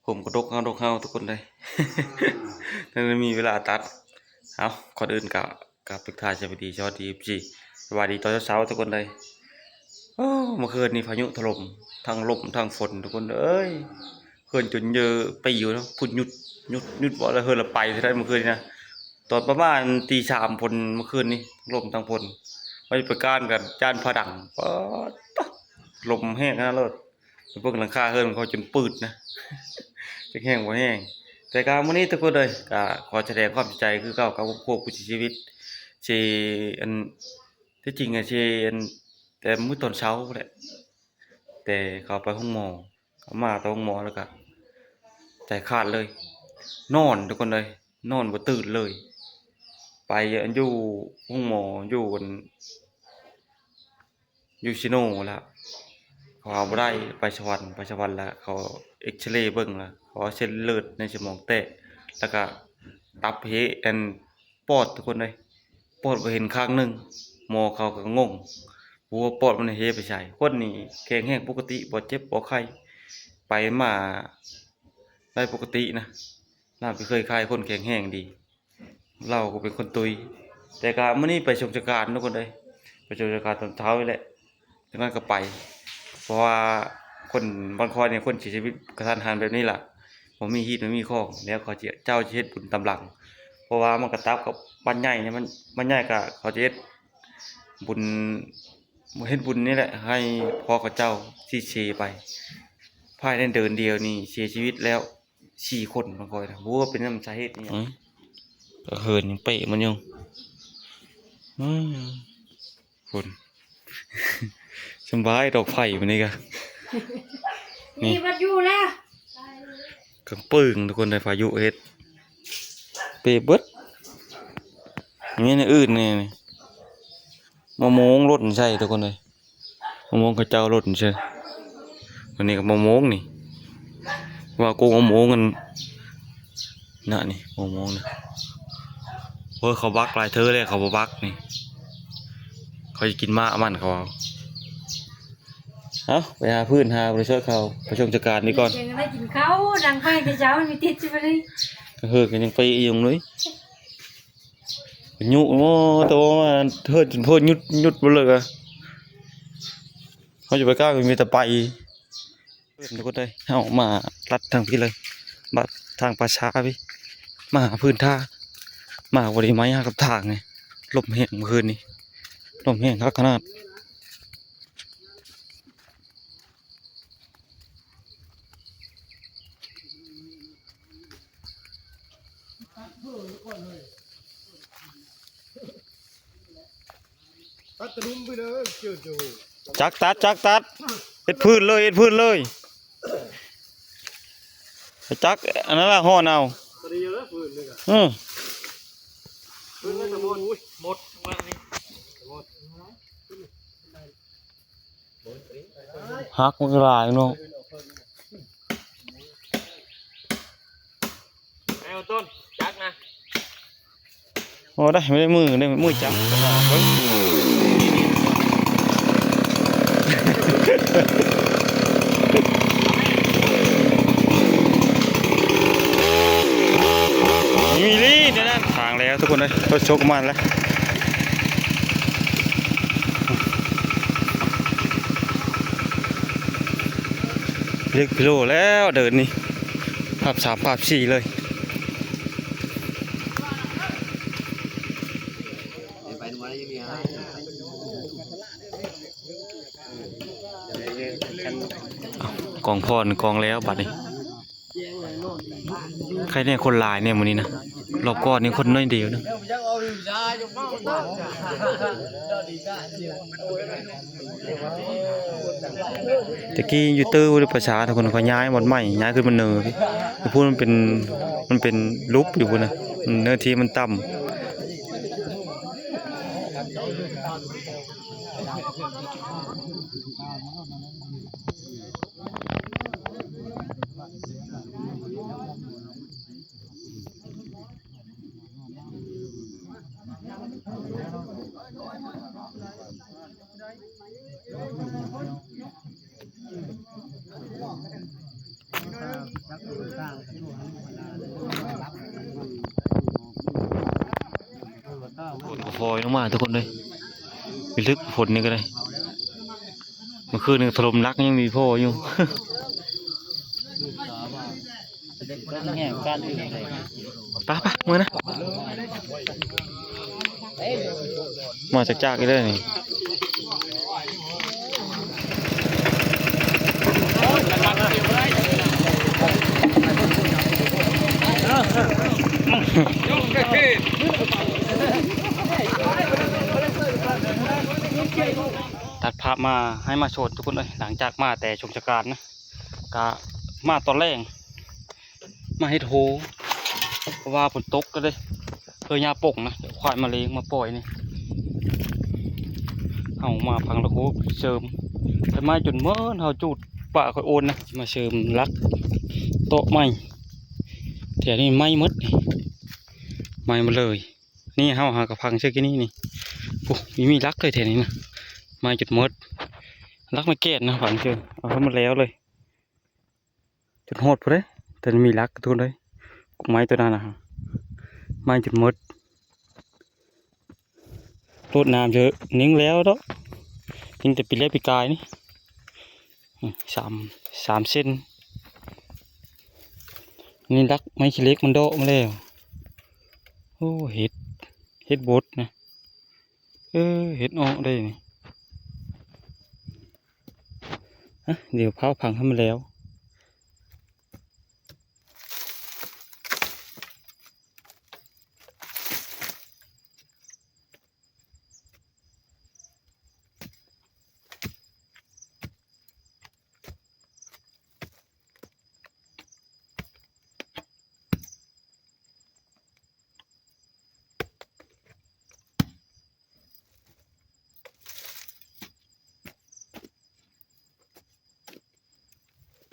ຮົ່ມກະດົກເຮົາ ດົກເຮົາທຸກຄົນເລີຍ ຍັງໄດ້ມີເວລາຕັດ. ເອົາ ກ່ອນອື່ນກະ ກະທັກທາຍສະບາຍດີ ສະຫວັດດີ ເອັຟຊີ ສະບາຍດີຕອນເຊົ້າໆ ທຸກຄົນເລີຍ. ໂອ້ ເມື່ອຄືນນີ້ພາຍຸຖະຫຼົ່ມ ທັງລົມທັງຝົນ ທຸກຄົນເອີຍ. ເຮືອນຈົນເຍີປິວເນາະ ພຸດຢຸດ ຢຸດ ຢຸດບໍ່ລະ ເຮືອນລະໄປຊິໄດ້ເມື່ອຄືນນີ້ນະ. ຕອນປະມານຕີສາມພຸ້ນ ເມື່ອຄືນນີ້ ລົມທັງຝົນ ໄປປະການກັນຢ້ານຟ້າດັງ. ປາດ ລົມແຮງຂະໜາດໂລດ. ໄປເບິ່ງຫຼັງຄາເຮືອນຂອງເຂົາຈົນປືດນະ ຈັກແຮງບໍ່ແຮງ. ແຕ່ກະມື້ນີ້ທຸກຄົນເອີຍ ກະຂໍສະແດງຄວາມເສຍໃຈຄືເກົ່າກັບຄອບຄົວຜູ້ເສຍຊີວິດ ທີ່ ອັນ ທີ່ຈິງອະ ທີ່ ອັນ ແຕ່ມື້ຕອນເຊົ້າພຸ້ນແຫຼະ ແຕ່ເຂົາໄປໂຮງໝໍ ເຂົາມາແຕ່ໂຮງໝໍແລ້ວກະໃຈຂາດເລີຍ ນອນທຸກຄົນເອີຍ ນອນບໍ່ຕື່ນເລີຍ. ໄປ ອັນ ຢູ່ໂຮງໝໍ ຢູ່ ອັນ ຢູ່ຊີໂນລະ ເຂົາເອົາບໍ່ໄດ້ ໄປສະຫວັນ ໄປສະຫວັນລະ ເຂົາເອັກຊະເຣເບິ່ງລະ ເຂົາເອົາເສັ້ນເລືອດໃນສະໝອງແຕກ ລະກະຕັບເຮ ອັນ ປອດ ທຸກຄົນເອີຍ ປອດບໍ່ເຫັນຂ້າງໜຶ່ງ. ໝໍເຂົາກະງົງ ບໍ່ຮູ້ວ່າປອດມັນເຮໄປໃສ. ຄົນນີ້ແຂງແຮງປົກກະຕິ ບໍ່ເຈັບບໍ່ໄຂ້ ໄປມາໄດ້ປົກກະຕິນະ. ລາວເຄີຍຄ້າຍຄົນແຂງແຮງດີ ລາວກະເປັນຄົນຕຸຍ. ແຕ່ກະມື້ນີ້ໄປສົ່ງສະການທຸກຄົນເອີຍ ໄປສົ່ງສະການຕອນເຊົ້ານີ້ແຫຼະ ຈັ່ງນັ້ນກະໄປ ເພາະວ່າຄົນ ບາງຄົນນີ້ ຄົນເສຍຊີວິດກະທັນຫັນແບບນີ້ລະ ບໍ່ມີຮີດບໍ່ມີຄອງ ແລ້ວເຂົາຊິ ເຈົ້າຊິເຮັດບຸນຕາມຫຼັງ. ເພາະວ່າມັນກະຕັບກັບບ້ານໃຫຍ່ນີ້ ມັນ ບ້ານໃຫຍ່ກະເຂົາຈະເຮັດບຸນ ເຮັດບຸນນີ້ແຫຼະ ໃຫ້ພໍ່ເຂົາເຈົ້າທີ່ເສຍໄປ ພາຍໃນເດືອນດຽວນີ້ເສຍຊີວິດແລ້ວ ສີ່ຄົນ ບາງຄົນນະ ບໍ່ຮູ້ວ່າເປັນນຳສາເຫດອີ່ຫຍັງ. ອືມ ກະເຫີນຍັງເປະມັນຢູ່. ອືມ ພຸ້ນ ສຳບາຍດອກໄຟມື້ນີ້ກະ ນີ້ ນີ້ບັດຢູ່ແລ້ວ ກາງປຶ້ງທຸກຄົນເອີຍ ພາຍຸເຮັດ ເປະເບິດ. ມີແນວອື່ນແດ່ນີ້ ມະມ່ວງຫຼົ່ນໃສ່ທຸກຄົນເອີຍ ມະມ່ວງເຂົາເຈົ້າຫຼົ່ນໃສ່. ອັນນີ້ກະມະມ່ວງນີ້ ວ່າໂກງມະມ່ວງ ອັນ ນະນີ້ ມະມ່ວງນະ. ໂອ້ຍ ເຂົາບັກຫຼາຍເທື່ອແລ້ວ ເຂົາບໍ່ບັກນີ້ ເຂົາຊິກິນໝາກມັນ ເຂົາເອົາ. ເອົາ ໄປຫາພື້ນຫາບໍລິສັດເຂົາ ໄປສົ່ງຈັດການນີ້ກ່ອນ ຍັງໄດ້ກິນເຂົ້າ ດັງໄຟແຕ່ເຊົ້າ ມີຕິດຊິໄປເລີຍ ເຮີກະຍັງໄປອີ່ຫຍັງເລີຍ. ຍຸ ໂອ້ ໂຕ ເຮີດຈົນເພີນຍຸດ ຍຸດບໍ່ເລີກອະ ເຮົາຈະໄປກ້າ ມີແຕ່ໄປ. ເພື່ອນທຸກຄົນເອີຍ ເຮົາມາລັດທາງພີ້ເລີຍ ບາດທາງປ່າຊ້າພີ້ ມາຫາພື້ນທ່າ ມາບໍ່ໄດ້ໄໝຫາກັບທາງນີ້. ລົມແຮງມື້ຄືນນີ້ ລົມແຮງຄັກຂະໜາດ. ຕັດຕະລຸມໄປເດີ ເຈີໂຈ ຈັກຕັດ ຈັກຕັດ ເຮັດພື້ນເລີຍ ເຮັດພື້ນເລີຍ ຈັກ ອັນນັ້ນລະ ຮ້ອນເອົາ ພໍດີເລີຍ ພື້ນນີ້ກະ ອື ພື້ນມັນຈະໝົດ ໝົດ ໝົດ ໝົດ. ຮັກມັນກະຫຼາຍເນາະ ໃຫ້ເອົາຕົ້ນຈັກນະ. ໂອ້ ໄດ້ ໄດ້ມື ໄດ້ມືຈັກ ມີລີ້ແນວນັ້ນ. ທາງແລ້ວທຸກຄົນເອີຍ ລົດໂຊກມາແລ້ວ. ເລິກພິໂລແລ້ວເດີນນີ້ ພາບສາມພາບສີ່ເລີຍ. ກອງພອນກອງແລ້ວບາດນີ້. ໃຄແນ່ຄົນຫຼາຍແນ່ມື້ນີ້ນະ ລອບກ່ອນນີ້ຄົນໜ້ອຍດຽວໜຶ່ງ. ແຕ່ກີ້ຢູ່ເຕີປະຊາ ທຸກຄົນ ເຂົາຍ້າຍບ່ອນໃໝ່ ຍ້າຍຂຶ້ນມາເນີພີ້ ຢູ່ພຸ້ນມັນເປັນ ມັນເປັນຫຼຸບຢູ່ພຸ້ນນະ ເນື້ອທີ່ມັນຕ່ຳ. ເ ອຍລົງມາທຸກຄົນເອີຍ ມີລຶກຝົນນີ້ກໍໄດ້ ເມື່ອຄືນນີ້ຖະຫຼົ່ມໜັກ ຍັງມີພໍຢູ່ ແຮງການອື່ນເລີຍ ໄປໆ ເມືອນະ ມາຈາກໆ ອີກເດີນີ້. ຕັດພາບມາໃຫ້ມາໂຊນທຸກຄົນເອີຍ ຫຼັງຈາກມາແຕ່ຊົງສະການນະ ກະມາຕອນແລງ ມາເຮັດໂຮ ເພາະວ່າຝົນຕົກກໍເລີຍ ເພື່ອຫຍ້າປົ່ງນະ ດຽວຄວາຍມາເລງມາປ່ອຍນີ້ ເຮົາມາພັງລະໂຄເສີມ ໄຟໄໝ້ຈົນໝົດ ເຮົາຈູດປະຄ່ອຍໂອນນະ ມາເສີມຫຼັກໂຕະໃໝ່ ແຖວນີ້ໄໝ້ໝົດນີ້ ໄໝ້ໝົດເລີຍ ນີ້ເຮົາຫາກະພັງເຊື່ອກີ້ນີ້ນີ້ ໂອ້ ມີ ມີຫຼັກເລີຍແຖວນີ້ນະ ໄໝ້ຈົນໝົດ ຫຼັກໄມ້ແກ່ນນະ ພັງເຊື່ອ ເອົາໃຫ້ມັນແລ້ວເລີຍ. ຈົນຮອດພຸ້ນເດ້ ແຕ່ມີຫຼັກທຸກຄົນເອີຍ ກົກໄມ້ຕົວນັ້ນນະ ໄໝ້ຈົນໝົດ ໂລດນ້ຳເຈີ ຍິງແລ້ວເນາະ ຍິງແຕ່ປີແລ້ວປີກາຍນີ້ ອືມ ສາມ ສາມເຊັນ ນີ້ຫຼັກໄມ້ຂີ້ເຫຼັກມັນເດາະມາແລ້ວ ໂອ້ ເຫັດ ເຫັດບົດນະ ເອີ ເຫັດອອກໄດ້ນີ້ ຮະ ດຽວພາວພັງໃຫ້ມັນແລ້ວ. ໂ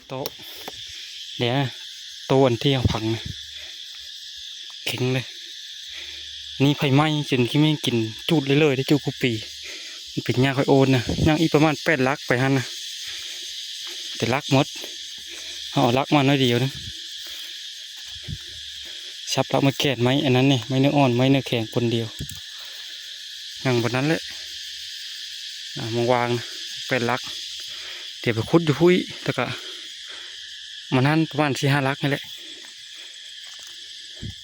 ໂຕະ ເດ ໂຕະອັນທີ່ເຮົາຝັງນະ ເຄັ່ງເລີຍ. ນີ້ໄຟໄໝ້ຈົນຂີ້ແມ່ງກິນຈູດເລີຍໆ ໄດ້ຈູດຄູ່ປີ. ມັນເປັນຫຍ້າຂ້ອຍໂອນນະ ຍັງອີກປະມານແປດຫຼັກໄປຫັ້ນນະ ແຕ່ຫຼັກໝົດ. ເຮົາເອົາຫຼັກມາໜ້ອຍດຽວໜຶ່ງ ສັບຫຼັກມາແກ່ນໄມ້ອັນນັ້ນນີ້ ໄມ້ເນື້ອອ່ອນ ໄມ້ເນື້ອແຂງປົນດຽວ. ຍັງບໍ່ນັ້ນແຫຼະ ອ່າ ມາວາງນະ ແປດຫຼັກ. ດຽວໄປຂຸດຢູ່ພຸ້ນ ແລ້ວກະມານັ້ນປະມານສີ່ຫ້າຫຼັກນີ້ແຫຼະ.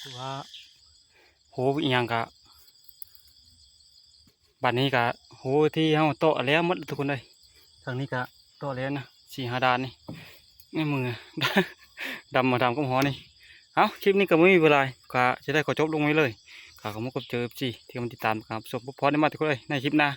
ຄືວ່າໂຫ ອີ່ຫຍັງກະ ບາດນີ້ກະໂຫທີ່ເຮົາເຕາະແລ້ວໝົດທຸກຄົນເອີຍ. ທາງນີ້ກະເຕາະແລ້ວນະ ສີ່ຫ້າດ້ານນີ້ ໃນມືດຳມາດຳກັບຫົວນີ້. ເອົ້າ ຄລິບນີ້ກະບໍ່ມີເວລາ ກະຈະໄດ້ຂໍຈົບລົງໄວ້ເລີຍ. ກະຂໍຂອບໃຈເອັຟຊີທີ່ມາຕິດຕາມ ກະຮັບຊົມ. ພົບພໍ້ໄດ້ມາທຸກຄົນເອີຍ ໃນຄລິບໜ້າ.